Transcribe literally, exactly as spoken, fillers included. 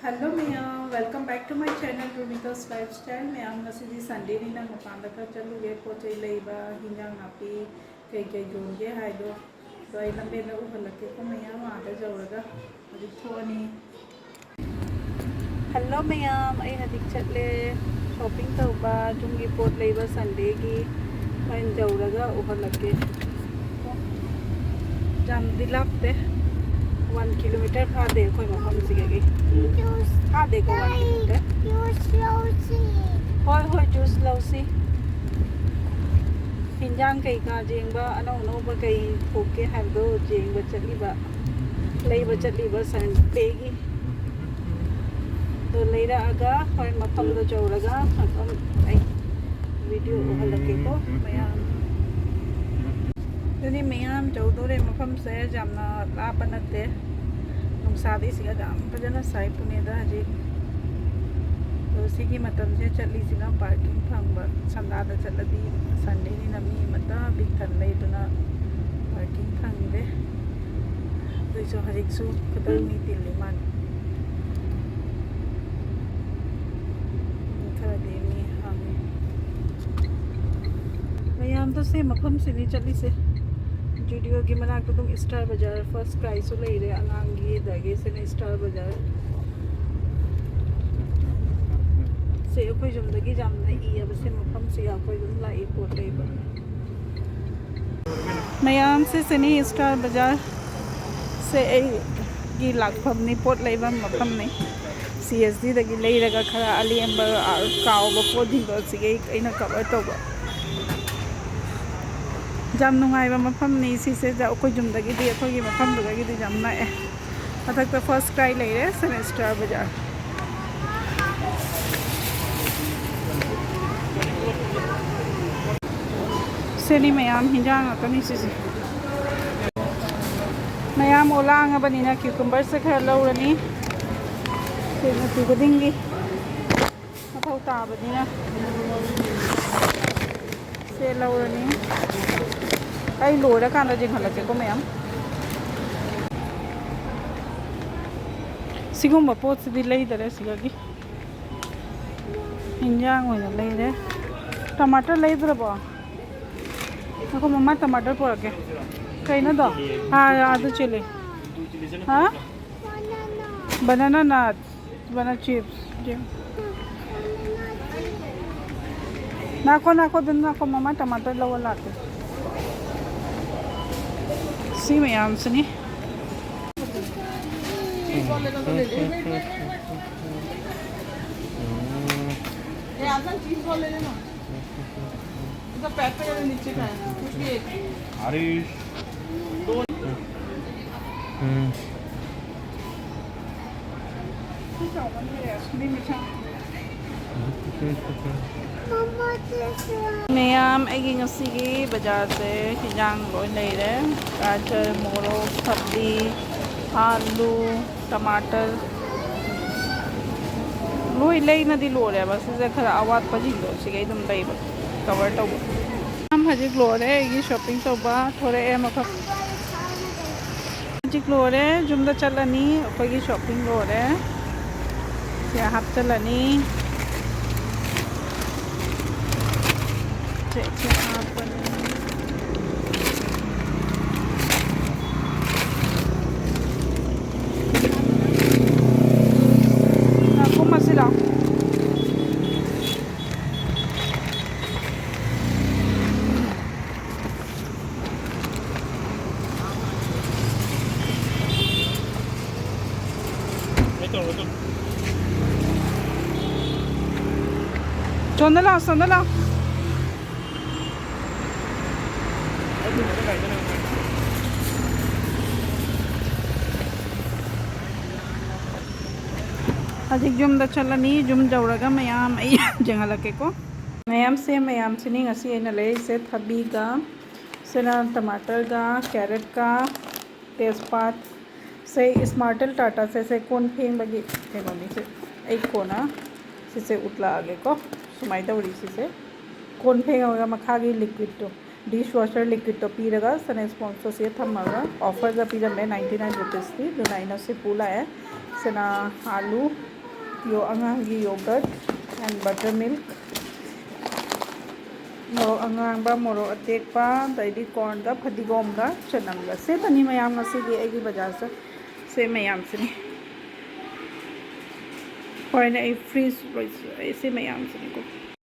Hello ꯃꯌꯥꯝ, welcome back to my channel Rumita's Lifestyle. ꯃꯌꯥꯝ, ꯉꯁꯤꯗꯤ Sundayꯅꯤꯅ ꯃꯄꯥꯟꯗ ꯈꯔ ꯆꯠꯂꯨꯒꯦ, ꯄꯣꯠ ꯆꯩ ꯂꯩꯕ, ꯍꯤꯟꯖꯥꯡ ꯅꯥꯄꯤ ꯀꯩ ꯀꯩ ꯌꯣꯟꯒꯦ ꯍꯥꯏꯗꯣ꯫ ꯑꯗꯣ ꯑꯩ ꯂꯝꯕꯦꯟꯗ ꯎꯍꯜꯂꯛꯀꯦꯀꯣ ꯃꯌꯥꯝ, ꯑꯥꯗ ꯌꯧꯔꯒ ꯍꯧꯖꯤꯛ ꯊꯣꯛꯑꯅꯤ꯫ Hello ꯃꯌꯥꯝ, ꯑꯩ ꯍꯧꯖꯤꯛ ꯆꯠꯂꯦ shopping ꯇꯧꯕ, ꯌꯨꯝꯒꯤ ꯄꯣꯠ ꯂꯩꯕ Sundayꯒꯤ꯫ ꯍꯣꯔꯦꯟ ꯌꯧꯔꯒ ꯎꯍꯜꯂꯛꯀꯦ꯫ ꯌꯥꯝꯗꯤ ꯂꯥꯞꯇꯦ, one kilometre ꯐꯥꯗꯦ ꯑꯩꯈꯣꯏ ꯃꯐꯝꯁꯤꯗꯒꯤ꯫ Juice ꯐꯥꯗꯦꯀꯣ, one kilometre꯫ Juice ꯂꯧꯁꯤ꯫ ꯍꯣꯏ ꯍꯣꯏ, juice ꯂꯧꯁꯤ꯫ ꯍꯤꯟꯖꯥꯡ ꯀꯩꯀꯥ ꯌꯦꯡꯕ, ꯑꯅꯧ ꯑꯅꯧꯕ ꯀꯩ ꯊꯣꯛꯀꯦ ꯍꯥꯏꯕꯗꯣ ꯌꯦꯡꯕ ꯆꯠꯂꯤꯕ, ꯂꯩꯕ ꯆꯠꯂꯤꯕ Sundayꯒꯤ꯫ ꯑꯗꯣ ꯂꯩꯔꯛꯑꯒ ꯍꯣꯔꯦꯟ ꯃꯐꯝꯗꯣ ꯌꯧꯔꯒ ꯑꯗꯨꯝ ꯑꯩ video ꯎꯍꯜꯂꯛꯀꯦꯀꯣ ꯃꯌꯥꯝ꯫ ꯑꯗꯨꯅꯤ ꯃꯌꯥꯝ, ꯌꯧꯗꯣꯔꯦ꯫ ꯃꯐꯝꯁꯦ ꯌꯥꯝꯅ ꯂꯥꯞꯄ ꯅꯠꯇꯦ꯫ ꯅꯨꯡꯁꯥꯗꯤ ꯁꯤꯗ ꯌꯥꯝ ꯐꯖꯅ ꯁꯥꯏ ꯄꯨꯅꯦꯗ ꯍꯧꯖꯤꯛ꯫ ꯑꯗꯣ ꯁꯤꯒꯤ ꯃꯇꯝꯁꯦ ꯆꯠꯂꯤꯁꯤꯅ parking ꯐꯪꯕ꯫ ꯁꯟꯗꯥꯗ ꯆꯠꯂꯗꯤ, Sundayꯅꯤꯅ ꯃꯤ ꯑꯃꯠꯇ ꯄꯤꯛ ꯊꯟ ꯂꯩꯗꯨꯅ parking ꯐꯪꯗꯦ꯫ ꯑꯗꯨꯏꯁꯨ ꯍꯧꯖꯤꯛꯁꯨ ꯈꯤꯇꯪ ꯃꯤ ꯇꯤꯜꯂꯤ ꯃꯥꯜꯂꯦ꯫ ꯈꯔꯗꯤ ꯃꯤ ꯍꯥꯡꯉꯤ꯫ ꯃꯌꯥꯝꯗꯣ ꯁꯤ ꯃꯐꯝꯁꯤꯅꯤ ꯆꯠꯂꯤꯁꯦ꯫ Judioꯒꯤ ꯃꯅꯥꯛꯇ ꯑꯗꯨꯝ Star Bazaar, First Cryꯁꯨ ꯂꯩꯔꯦ ꯑꯉꯥꯡꯒꯤ, ꯑꯗꯒꯤ ꯁꯤꯅ Star Bazaar꯫ ꯁꯤ ꯑꯩꯈꯣꯏ ꯌꯨꯝꯗꯒꯤ ꯌꯥꯝ ꯅꯛꯏꯌꯦꯕ ꯁꯤ ꯃꯐꯝꯁꯤꯒ, ꯑꯩꯈꯣꯏ ꯑꯗꯨꯝ ꯂꯥꯛꯏ ꯄꯣꯠ ꯂꯩꯕ꯫ ꯃꯌꯥꯝꯁꯦ ꯁꯤꯅꯤ Star Bazaar꯫ ꯁꯦ ꯑꯩꯒꯤ ꯂꯥꯛꯐꯝꯅꯤ, ꯄꯣꯠ ꯂꯩꯐꯝ ꯃꯐꯝꯅꯤ꯫ CSDꯗꯒꯤ ꯂꯩꯔꯒ ꯈꯔ ꯑꯂꯦꯝꯕ, ꯑ, ꯀꯥꯎꯕ ꯄꯣꯠꯁꯤꯡꯗꯣ ꯑꯁꯤꯒꯤ ꯑꯩꯅ cover ꯇꯧꯕ꯫ ꯌꯥꯝ ꯅꯨꯡꯉꯥꯏꯕ ꯃꯐꯝꯅꯤ ꯁꯤꯁꯦ꯫ ꯑꯩꯈꯣꯏ ꯌꯨꯝꯗꯒꯤꯗꯤ, ꯑꯩꯈꯣꯏꯒꯤ ꯃꯐꯝꯗꯨꯗꯒꯤꯗꯤ ꯌꯥꯝ ꯅꯛꯑꯦ꯫ ꯃꯊꯛꯇ First Cry ꯂꯩꯔꯦ, ꯁꯤꯅ Star Bazaar꯫ ꯁꯤꯅꯤ ꯃꯌꯥꯝ, ꯍꯤꯟꯖꯥꯡ ꯉꯥꯛꯇꯅꯤ ꯁꯤꯁꯦ꯫ ꯃꯌꯥꯝ ꯑꯣꯂꯥꯡꯉꯕꯅꯤꯅ cucumberꯁꯦ ꯈꯔ ꯂꯧꯔꯅꯤ꯫ ꯁꯤ ꯅꯨꯡꯇꯤ ꯈꯨꯗꯤꯡꯒꯤ ꯃꯊꯧ ꯇꯥꯕꯅꯤꯅ ꯁꯦ ꯂꯧꯔꯅꯤ꯫ ꯑꯩ ꯂꯣꯏꯔꯀꯥꯟꯗ ꯌꯦꯡꯍꯜꯂꯛꯀꯦꯀꯣ ꯃꯌꯥꯝ꯫ ꯁꯤꯒꯨꯝꯕ ꯄꯣꯠꯁꯤꯗꯤ ꯂꯩꯗꯔꯦ ꯁꯤꯗꯒꯤ꯫ ꯏꯟꯖꯥꯡ ꯑꯣꯏꯅ ꯂꯩꯔꯦ꯫ ꯇꯃꯥꯇꯔ ꯂꯩꯗ꯭ꯔꯕꯣ? ꯉꯥꯏꯈꯣ, ꯃꯃꯥ ꯇꯃꯥꯇꯔ ꯄꯨꯔꯛꯀꯦ꯫ ꯀꯩꯅꯣꯗꯣ? ꯑꯥ, ꯑꯗꯨ ꯆꯤꯂꯤ꯫ ꯍꯥ? Banana nut. Banana chips. ꯉꯥꯏꯈꯣ, ꯉꯥꯏꯈꯣ, ꯑꯗꯨꯝ ꯉꯥꯏꯈꯣ, ꯃꯃꯥ ꯇꯃꯥꯇꯔ ꯂꯧꯕ ꯂꯥꯛꯀꯦ꯫ ꯁꯤ ꯃꯌꯥꯝꯁꯤꯅꯤ꯫ ꯃꯌꯥꯝ, ꯑꯩꯒꯤ ꯉꯁꯤꯒꯤ ꯕꯖꯥꯔꯁꯦ ꯍꯤꯟꯖꯥꯡ ꯂꯣꯏ ꯂꯩꯔꯦ꯫ ꯒꯥꯖꯔ, ꯃꯣꯔꯣꯛ, ꯊꯕꯤ, ꯑꯥꯂꯨ, ꯇꯃꯥꯇꯔ, ꯂꯣꯏ ꯂꯩꯅꯗꯤ ꯂꯣꯏꯔꯦꯕ꯫ ꯁꯤꯁꯦ ꯈꯔ ꯑꯋꯥꯠꯄꯁꯤꯡꯗꯣ ꯁꯤꯒꯩ ꯑꯗꯨꯝ ꯂꯩꯕ, ꯀꯕꯔ ꯇꯧꯕ꯫ ꯃꯌꯥꯝ, ꯍꯧꯖꯤꯛ ꯂꯣꯏꯔꯦ ꯑꯩꯒꯤ ꯁꯣꯞꯄꯤꯡ ꯇꯧꯕ꯫ ꯊꯣꯔꯛꯑꯦ ꯃꯐꯝ꯫ ꯍꯧꯖꯤꯛ ꯂꯣꯏꯔꯦ, ꯌꯨꯝꯗ ꯆꯠꯂꯅꯤ꯫ ꯑꯩꯈꯣꯏꯒꯤ ꯁꯣꯞꯄꯤꯡ ꯂꯣꯏꯔꯦ꯫ ꯁꯤ ꯍꯥꯞꯆꯤꯜꯂꯅꯤ꯫ ꯁꯦ, ꯁꯦ ꯍꯥꯞꯄꯅꯤ꯫ ꯉꯥꯏꯈꯣ, ꯃꯁꯤ ꯂꯥꯎ꯫ ꯁꯣꯝꯗ ꯂꯥꯎ, ꯁꯣꯝꯗ ꯂꯥꯎ꯫ ꯍꯧꯖꯤꯛ ꯌꯨꯝꯗ ꯆꯠꯂꯅꯤ꯫ ꯌꯨꯝ ꯌꯧꯔꯒ ꯃꯌꯥꯝ ꯑꯩ ꯌꯦꯡꯍꯜꯂꯛꯀꯦꯀꯣ꯫ ꯃꯌꯥꯝꯁꯦ, ꯃꯌꯥꯝꯁꯤꯅꯤ ꯉꯁꯤ ꯑꯩꯅ ꯂꯩꯔꯤꯁꯦ꯫ ꯊꯕꯤꯒ, ꯁꯤꯅ ꯇꯃꯥꯇꯔꯒ, ꯀꯦꯔꯠꯀ, ꯇꯦꯖꯄꯥꯠ꯫ ꯁꯦ, ꯏꯁꯃꯥꯔꯇꯦꯜ ꯇꯥꯇꯥꯁꯦ, ꯁꯦ ꯀꯣꯟ ꯐꯦꯡꯕꯒꯤ ꯀꯩꯅꯣꯅꯤ ꯁꯦ꯫ ꯑꯩ ꯀꯣꯟꯅ ꯁꯤꯁꯦ ꯎꯠꯂꯛꯑꯒꯦꯀꯣ꯫ ꯁꯨꯃꯥꯏꯅ ꯇꯧꯔꯤ ꯁꯤꯁꯦ꯫ ꯀꯣꯟ ꯐꯦꯡꯉꯒ ꯃꯈꯥꯒꯤ ꯂꯤꯀ꯭ꯋꯤꯠꯇꯣ ꯗꯤꯁ ꯋꯥꯁꯔ ꯂꯤꯀ꯭ꯋꯤꯠꯇꯣ ꯄꯤꯔꯒ ꯁꯅꯦꯁ ꯄꯣꯟꯁꯇꯣ ꯁꯤꯗ ꯊꯝꯃꯒ ꯑꯣꯐꯔꯗ ꯄꯤꯔꯝꯃꯦ ꯅꯥꯏꯟꯇꯤ ꯅꯥꯏꯟ ꯔꯨꯄꯤꯁꯀꯤ꯫ ꯑꯗꯨꯅ ꯑꯩꯅ ꯁꯤ ꯄꯨ ꯂꯥꯛꯑꯦ꯫ ꯁꯤꯅ ꯑꯥꯂꯨ, ꯌꯣ ꯑꯉꯥꯡꯒꯤ yogurt and butter milk, ꯃꯣꯔꯣꯛ ꯑꯉꯥꯡꯕ, ꯃꯣꯔꯣꯛ ꯑꯇꯦꯛꯄ, ꯑꯗꯩꯗꯤ ꯀꯣꯔꯟꯒ ꯐꯗꯤꯒꯣꯝꯒ ꯆꯅꯝꯒ꯫ ꯁꯤ ꯈꯛꯇꯅꯤ ꯃꯌꯥꯝ ꯉꯁꯤꯒꯤ ꯑꯩꯒꯤ ꯕꯖꯥꯔꯁꯦ꯫ ꯁꯤ ꯃꯌꯥꯝꯁꯤꯅꯤ꯫ ꯍꯣꯔꯦꯟ ꯑꯩ ꯐ꯭ꯔꯤꯖ ꯂꯣꯏꯁꯤꯜꯂꯛꯑꯦ꯫ ꯁꯤ ꯃꯌꯥꯝꯁꯤꯅꯤꯀꯣ꯫